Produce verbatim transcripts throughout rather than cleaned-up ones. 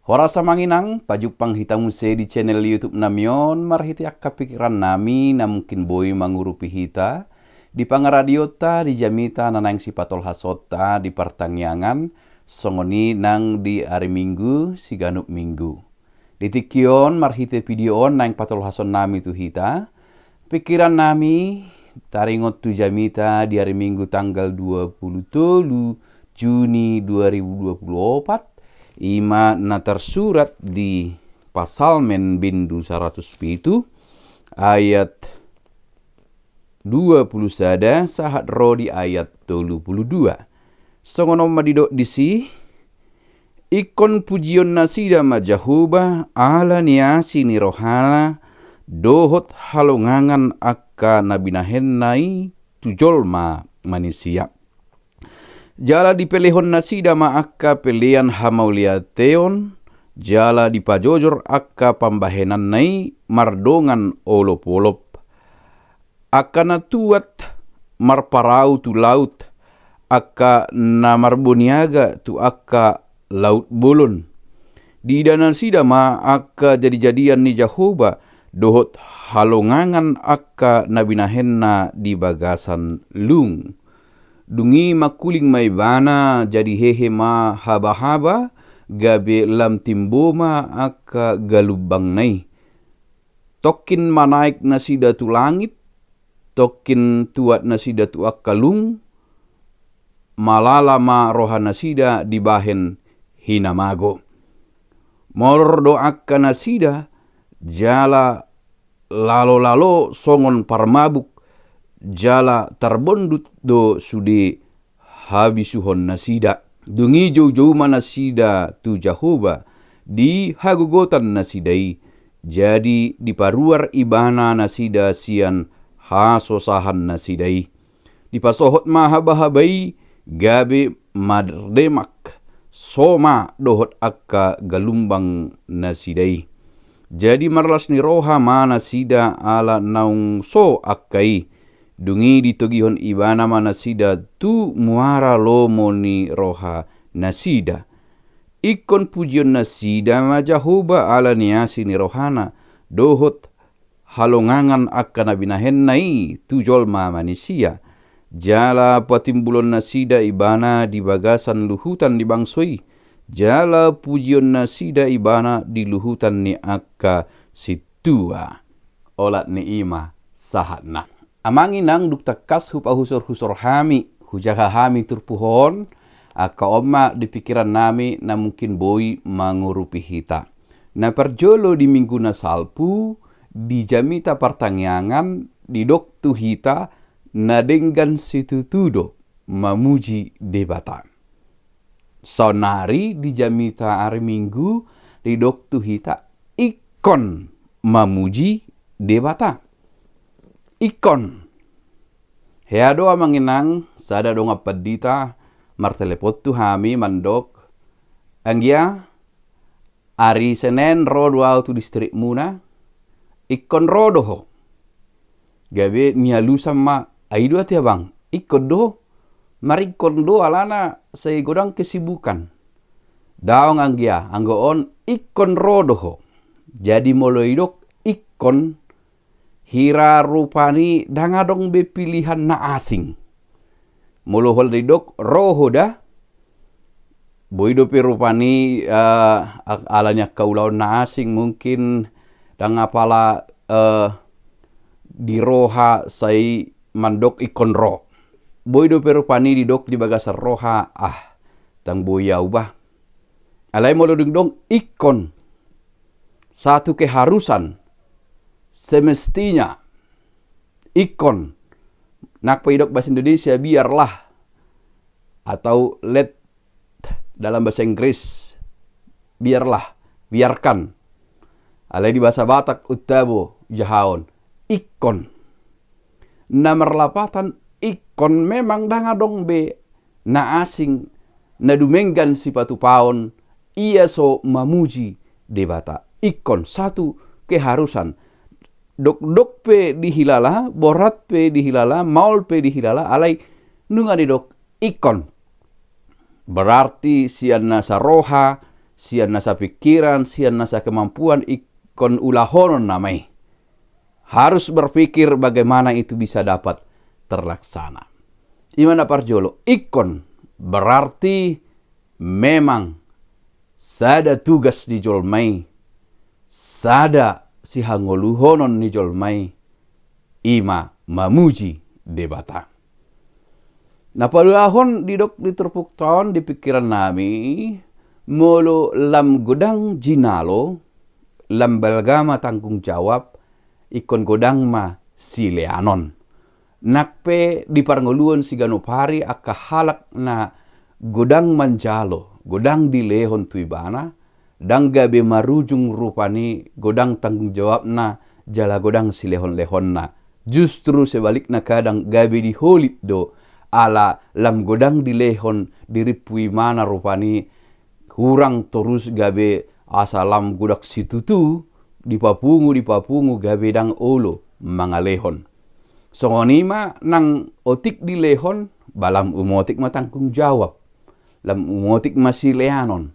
Horas amang inang, pajumpang hita muse di channel YouTube nami on, marhite angka pikiran nami na mungkin boi mangurupi hita di pangaradionta di jamita na naeng sipatolhasonta di partangiangan, songon i nang di ari Minggu siganup Minggu. Di tingki on, marhite video on naeng patolhason nami tu hita pikiran nami taringot tu jamita di ari Minggu tanggal dua pulu tolu Juni dua ribu dua pulu opat, i ma na tarsurat di Psalmen bindu saratus pitu ayat dua pulu sada sahat ro di ayat tolu pulu dua. Songon on ma didok disi: Ingkon pujion nasida ma Jahowa ala ni asi ni rohana dohot halongangan angka na binahenna i tu jolma manisia. Jala dipelehon nasida ma angka pelean hamauliateon, jala dipajojor angka pambahenanna i mardongan olopolop. Angka na tuat marparau tu laut, angka na marboniaga tu angka laut bolon. Diida nasida ma angka jadijadian ni Jahowa dohot halongangan angka na binahenna di bagasan lung. Dung i mangkuling ma ibana, jadi hehe ma habahaba, gabe lam timbo ma angka galumbangna i. Tongkin manaek nasida tu langit, tongkin tuat nasida tu angka lung, malala ma roha nasida dibahen hinamago. Molor do angka nasida, jala lalolalo songon parmabuk, jala tarbondut do sude habisuhon nasida. Dung i joujou ma nasida tu Jahowa di hagogotan nasida i, jadi diparuar ibana nasida sian hasosahan nasida i. Dipasohot ma habahaba i gabe mardemak, so ma dohot angka galumbang nasida i. Jadi marlas ni roha ma nasida ala naung so angka i. Dung i ditogihon ibana ma nasida tu muara lomo ni roha nasida. Ingkon pujion nasida ma Jahowa ala ni asi ni rohana, dohot halongangan angka na binahenna i tu jolma manisia. Jala patimbulon nasida ibana di bagasan luhutan ni bangso i, jala pujion nasida ibana di luhutan ni angka sintua. Olat ni i ma sahatna. Amang inang, dung tangkas hupahusorhusor hami, hujaha hami turpuk on, angka on ma di pikiran nami na mungkin boi mangurupi hita. Na parjolo di minggu na salpu, di jamita partangiangan, didok tu hita na denggan situtu do mamuji Debata. Saonari di jamita ari Minggu didok tu hita ingkon mamuji Debata. Ingkon. Hea do amang inang, sada dongan pandita martelepon tu hami mandok, anggia ari Senen ro do au tu distrikmuna, ingkon ro do ho. Gabe nialusan ma, ai do ate abang, ingkon do ho. Maringkon do alana sai godang kesibukan. Daong anggia, anggo on ingkon ro do ho. Jadi molo idok ingkon, hira rupani ndang adong be pilihan na asing. Molo holan didok ro ho da, boi dope rupani, eh, ak-, ala ni angka ulaon na asing mungkin ndang apala, eh, di roha sai mandok ingkon ro. Boi dope rupani didok di bagasan roha, ah, ndang boi au bah. Alai molo dung didok ingkon, satu keharusan, semestinya, ingkon, nang pe idok bahasa Indonesia biarlah, atau let dalam bahasa Inggris, biarlah, biarkan. Alai di bahasa Batak, untabo, jahaon, ingkon. Na marlapatan ingkon memang ndang adong be na asing, na dumenggan sipatupaon, ia so mamuji Debata. Ingkon satu keharusan. Dokdok pe dihilala, borat pe dihilala, maol pe dihilala, alai nunga didok ingkon. Berarti sian nasa roha, sian nasa pingkiran, sian nasa kemampuan, ingkon ulahonon nama i. Harus berpikir bagaimana itu bisa dapat terlaksana. I ma na parjolo, ingkon berarti memang sada tugas ni jolma i, sada sihangoluhonon ni jolma i, i ma mamuji Debata. Na paduahon didok di turpukta on di pingkiran nami, molo lam godang jinalo, lam balga ma tanggung jawab, ingkon godang ma sileanon. Nang pe di parngoluon siganup ari angka halak na godang manjalo, godang dilehon tu ibana, ndang gabe marujung rupani godang tanggung jawabna jala godang silehonlehonna. Justru sebalikna, kadang gabe diholit do, ala lam godang dilehon dirimpu ibana rupani, hurang torus gabe asa lam godang situtu, dipapungu, dipapungu, gabe ndang olo mangalehon. Songon i ma nang otik dilehon, ba lam umotik ma tanggung jawab, lam umotik ma sileanon.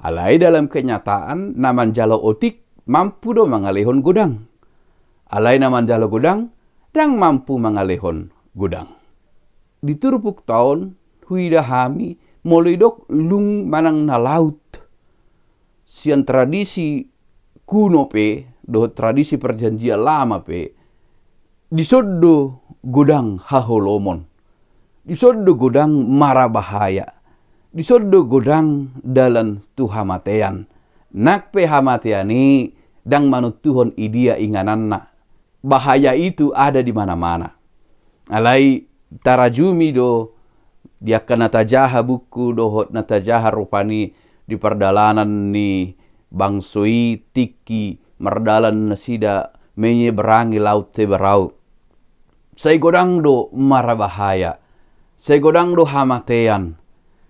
Alai dalam kenyataan, na manjalo otik mampu do mangalehon godang. Alai na manjalo godang, ndang mampu mangalehon godang. Di turpukta on, huida hami, molo didok lung manang na laut, sian tradisi kuno pe, dohot tradisi Perjanjian Lama pe, dison do godang haholomon, dison do godang marabahaya, dison do godang dalan tu hamatean. Nang pe hamatean i ndang manontuhon i dia ingananna. Bahaya itu ada di mana-mana. Alai tarajumi do di angka na tajaha buku dohot na tajaha rupani di pardalanan ni bangso i tingki mardalan nasida menyeberangi laut Teberau. Sai godang do marabahaya, sai godang do hamatean,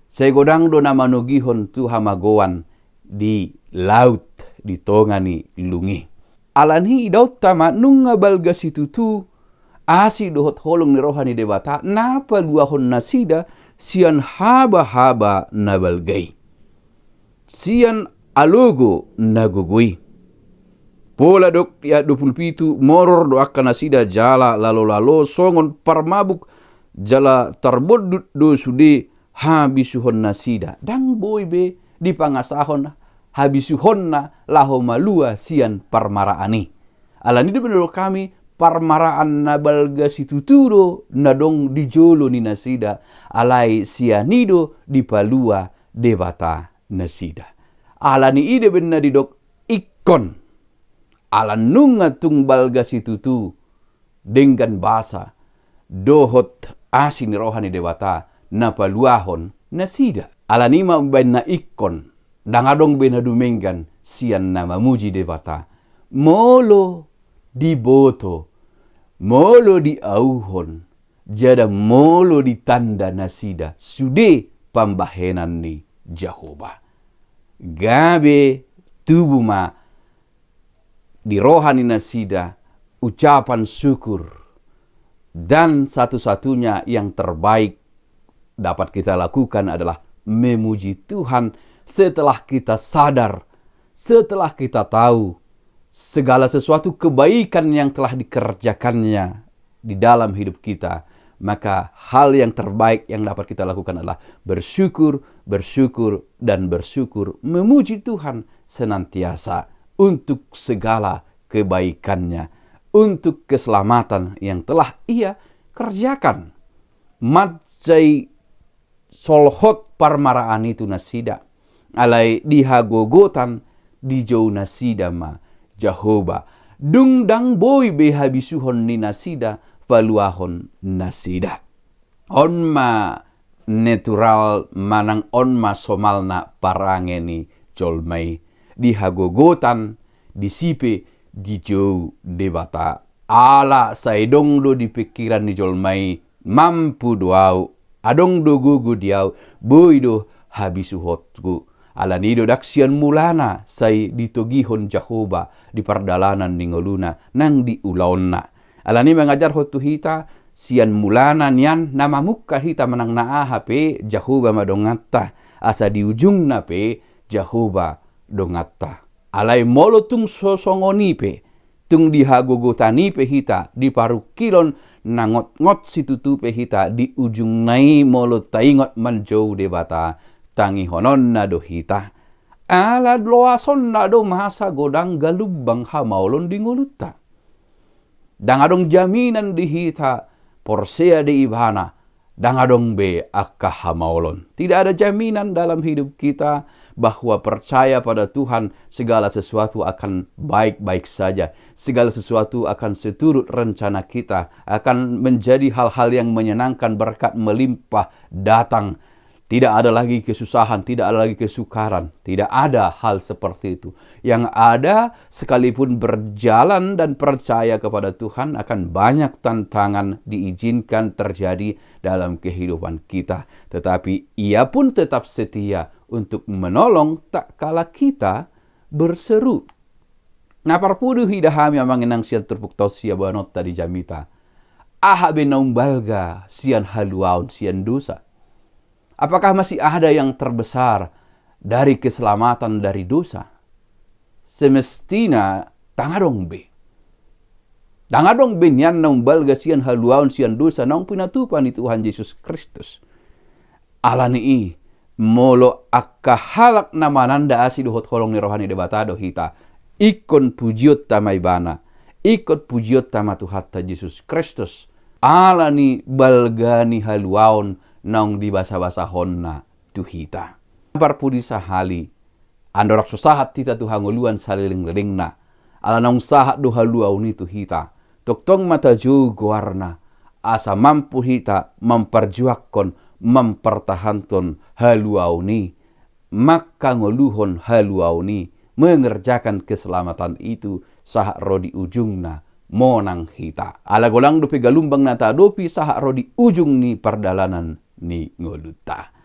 sai godang do na manogihon tu hamagoan di laut, di tonga ni lung i. Alani i idaonta ma nunga balga situtu asi dohot holong ni roha ni Debata na paluahon nasida sian habahaba na balga i, sian alogo na gogo i. Pola didok di ayat dua pulu pitu, moror do angka nasida jala lalolalo songon parmabuk, jala tarbondut do sude habisuhon nasida. Ndang boi be dipangasahon habisuhonna laho malua sian parmaraan i. Alani i do na didok hami, parmaraan na balga situtu do na adong di jolo ni nasida, alai sian i do dipalua Debata nasida. Alani i do umbahen na didok ingkon, ala nunga tung balga situtu denggan basa dohot asi ni roha ni Debata na paluahon nasida. Alani i ma umbahen na ingkon, ndang adong be na dumenggan sian na mamuji Debata. Molo diboto, molo diauhon, jala molo ditanda nasida sude pambahenan ni Jahowa, gabe tubu ma di roha ni nasida ucapan syukur. Dan satu-satunya yang terbaik dapat kita lakukan adalah memuji Tuhan setelah kita sadar, setelah kita tahu segala sesuatu kebaikan yang telah dikerjakannya di dalam hidup kita, maka hal yang terbaik yang dapat kita lakukan adalah bersyukur, bersyukur, dan bersyukur, memuji Tuhan senantiasa untuk segala kebaikannya, untuk keselamatan yang telah Ia kerjakan. Mansai solhot parmaraan i tu nasida. Alai di hagogotan dijou nasida ma Jahowa. Dung ndang boi be habisuhon ni nasida paluahon nasida. On ma natural manang on ma somalna parange ni jolma i. Di hagogotan, disi pe dijou Debata. Ala sai adong do di pingkiran ni jolma i, mampu do ahu, adong do gogo di ahu, boi do habisuhonku. Alani i do ndang sian mulana sai ditogihon Jahowa di pardalanan ni ngoluna nang di ulaonna. Alani i mangajarhon tu hita, sian mulana nian na mamungka hita manang na aha pe, Jahowa ma donganta. Asa di ujungna pe, Jahowa donganta. Alai molo tung so songon i pe, tung di hagogotan i pe hita, di parungkilon na ngotngot situtu pe hita, di ujungna i molo taingot manjou Debata, tangihononna do hita. Ala loasonna do masa godang galumbang hamaolon di ngolunta. Ndang adong jaminan di hita porsea di Ibana, ndang adong be angka hamaolon. Tidak ada jaminan dalam hidup kita bahwa percaya pada Tuhan, segala sesuatu akan baik-baik saja. Segala sesuatu akan seturut rencana kita, akan menjadi hal-hal yang menyenangkan, berkat melimpah datang. Tidak ada lagi kesusahan, tidak ada lagi kesukaran. Tidak ada hal seperti itu. Yang ada, sekalipun berjalan dan percaya kepada Tuhan, akan banyak tantangan diizinkan terjadi dalam kehidupan kita. Tetapi Ia pun tetap setia untuk menolong tak kala kita berseru. Na parpudi huida hami, amang inang, sian turpukta on, sian boanonta di jamita. Aha be na umbalga sian haluaon sian dosa? Apakah masih ada yang terbesar dari keselamatan dari dosa? Semestina ndang adong be. Ndang adong be nian na umbalga sian haluaon sian dosa naung pinatupa ni Tuhan Jesus Kristus. Alani i, molo angka halak na mananda asi dohot holong ni roha ni Debata do hita, ingkon pujionta ma Ibana, ingkon pujionta ma Tuhanta Jesus Kristus, alani balga ni haluaon naung dibasabasahonna tu hita. Parpudi sahali, andorang so sahat hita tu hangoluan salelenglelengna, ala naung sahat do haluaon i tu hita, tongtong ma tajou goarna, asa mampu hita mamparjuangkon, mempertahankan haluaon i, mangkangoluhon haluaon i, mengerjakan keselamatan itu sahat ro di ujungna, monang hita. Ala godang dope galumbang na taadopi sahat ro di ujung ni pardalanan ni ngolunta.